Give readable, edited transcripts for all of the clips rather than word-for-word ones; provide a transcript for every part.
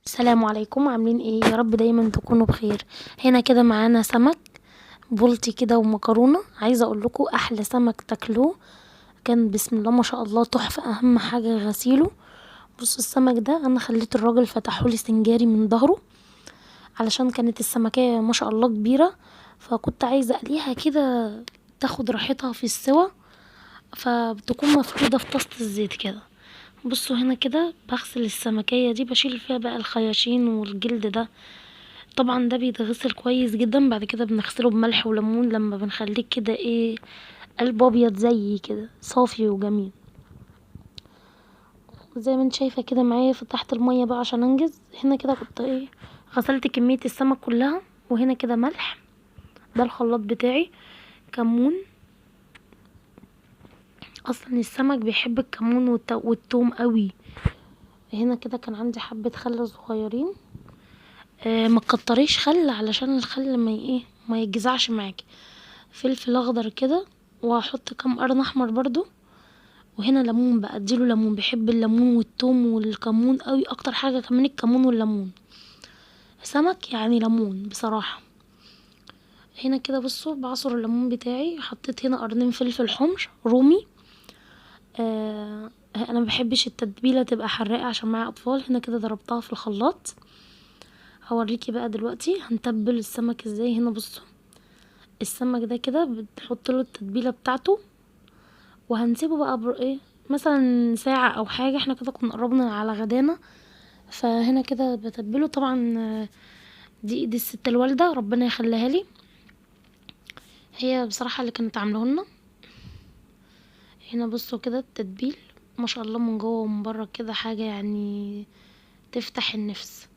السلام عليكم، عاملين ايه؟ يا رب دايما تكونوا بخير. هنا كده معانا سمك بلطي كده ومكرونه. عايزه اقول لكم احلى سمك تاكلوه، كان بسم الله ما شاء الله تحفة. اهم حاجة غسيله. بصوا السمك ده انا خليت الراجل فتحه لي سنجاري من ظهره، علشان كانت السمكيه ما شاء الله كبيرة، فكنت عايزه اقليها كده تاخد راحتها في السوا، فبتكون مفروده في طاسه الزيت كده. بصوا هنا كده بغسل السمكية دي، بشيل فيها بقى الخياشين والجلد ده. طبعا ده بيتغسل كويس جدا، بعد كده بنغسله بملح وليمون لما بنخليه كده ايه، قلب ابيض زي كده صافي وجميل. زي ما انت شايفه كده معايا فتحت المية بقى عشان انجز. هنا كده كنت ايه، غسلت كمية السمك كلها. وهنا كده ملح، ده الخلاط بتاعي، كمون، اصلا السمك بيحب الكمون والثوم قوي. هنا كده كان عندي حبه خل صغيرين، ما تكتريش خل علشان الخل ما ايه ما يتجزعش معاكي. فلفل اخضر كده، وهحط كام قرن احمر برضو. وهنا ليمون بقى، اديله ليمون، بيحب الليمون والثوم والكمون قوي، اكتر حاجة كمان الكمون والليمون. سمك يعني ليمون بصراحة. هنا كده بصوا بعصر الليمون بتاعي. حطيت هنا قرنين فلفل حمر رومي. انا ما بحبش التتبيله تبقى حراقه عشان معايا اطفال. هنا كده ضربتها في الخلاط. هوريكي بقى دلوقتي هنتبل السمك ازاي. هنا بصوا السمك ده كده بتحط له التتبيله بتاعته، وهنسيبه بقى ايه مثلا ساعة او حاجة. احنا كده كنا قربنا على غدانا، فهنا كده بتبله. طبعا دي ايد الست الوالدة ربنا يخليها لي، هي بصراحة اللي كانت عامله لنا. هنا بصوا كده التتبيل ما شاء الله من جوه ومن بره كده حاجة يعني تفتح النفس.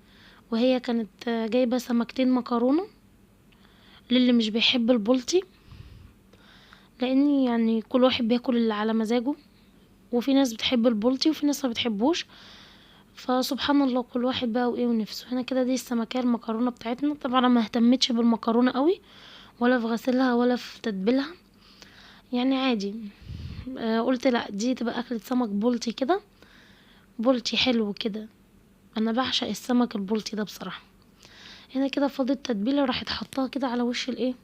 وهي كانت جايبه سمكتين مكرونه للي مش بيحب البلطي، لان يعني كل واحد بياكل اللي على مزاجه، وفي ناس بتحب البلطي وفي ناس ما بتحبوش، فسبحان الله كل واحد بقى وايه ونفسه. هنا كده دي السمكيه المكرونه بتاعتنا. طبعا انا ما اهتمتش بالمكرونه قوي، ولا في غسلها ولا في تتبيلها، يعني عادي. قلت لا دي تبقى اكلة سمك بلطي كده، بلطي حلو كده، انا بعشق السمك البلطي ده بصراحة. هنا كده فاضل التتبيله، راحت حطاها كده على وش الايه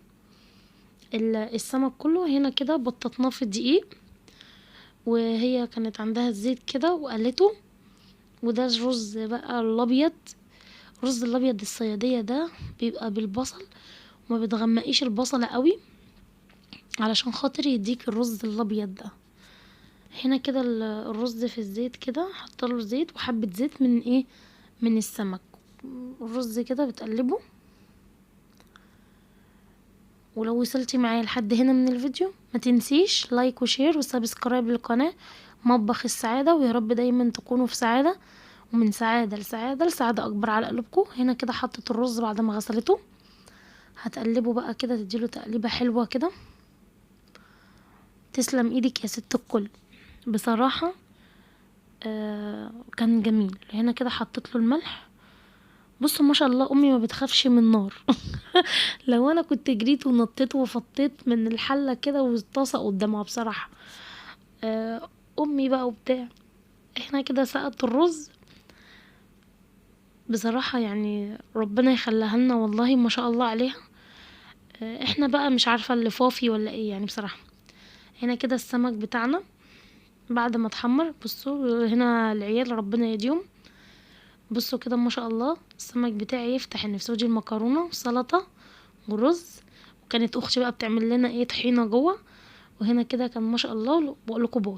السمك كله. هنا كده بططناه في الدقيق، وهي كانت عندها الزيت كده وقلته. وده الرز بقى الابيض، الرز الابيض الصياديه ده بيبقى بالبصل، وما بتغمقيش البصله قوي علشان خاطر يديك الرز الابيض ده. هنا كده الرز في الزيت كده، حاطه له زيت وحبه زيت من ايه من السمك. الرز كده بتقلبه. ولو وصلتي معايا لحد هنا من الفيديو ما تنسيش like و share و subscribe للقناة مطبخ السعادة، ويا رب دايما تكونوا في سعادة، ومن سعادة لسعادة لسعادة اكبر على قلوبكم. هنا كده حطت الرز بعد ما غسلته، هتقلبه بقى كده، تديله تقليبه حلوة كده. تسلم ايدك يا ست الكل بصراحة، كان جميل. هنا كده حطيت له الملح. بصوا ما شاء الله امي ما بتخافش من النار. لو انا كنت جريت ونطيت وفطيت من الحلة كده والطاسه قدامها بصراحة، امي بقى وبتاع. احنا كده سقط الرز بصراحة، يعني ربنا يخليها لنا والله ما شاء الله عليها. احنا بقى مش عارفه اللي فافي ولا ايه يعني بصراحة. هنا كده السمك بتاعنا بعد ما اتحمر، بصوا هنا العيال ربنا يديهم. بصوا كده ما شاء الله السمك بتاعي يفتح النفس. ودي المكرونه وسلطة ورز، وكانت اختي بقى بتعمل لنا ايه طحينه جوه. وهنا كده كان ما شاء الله. بقول لكم باي.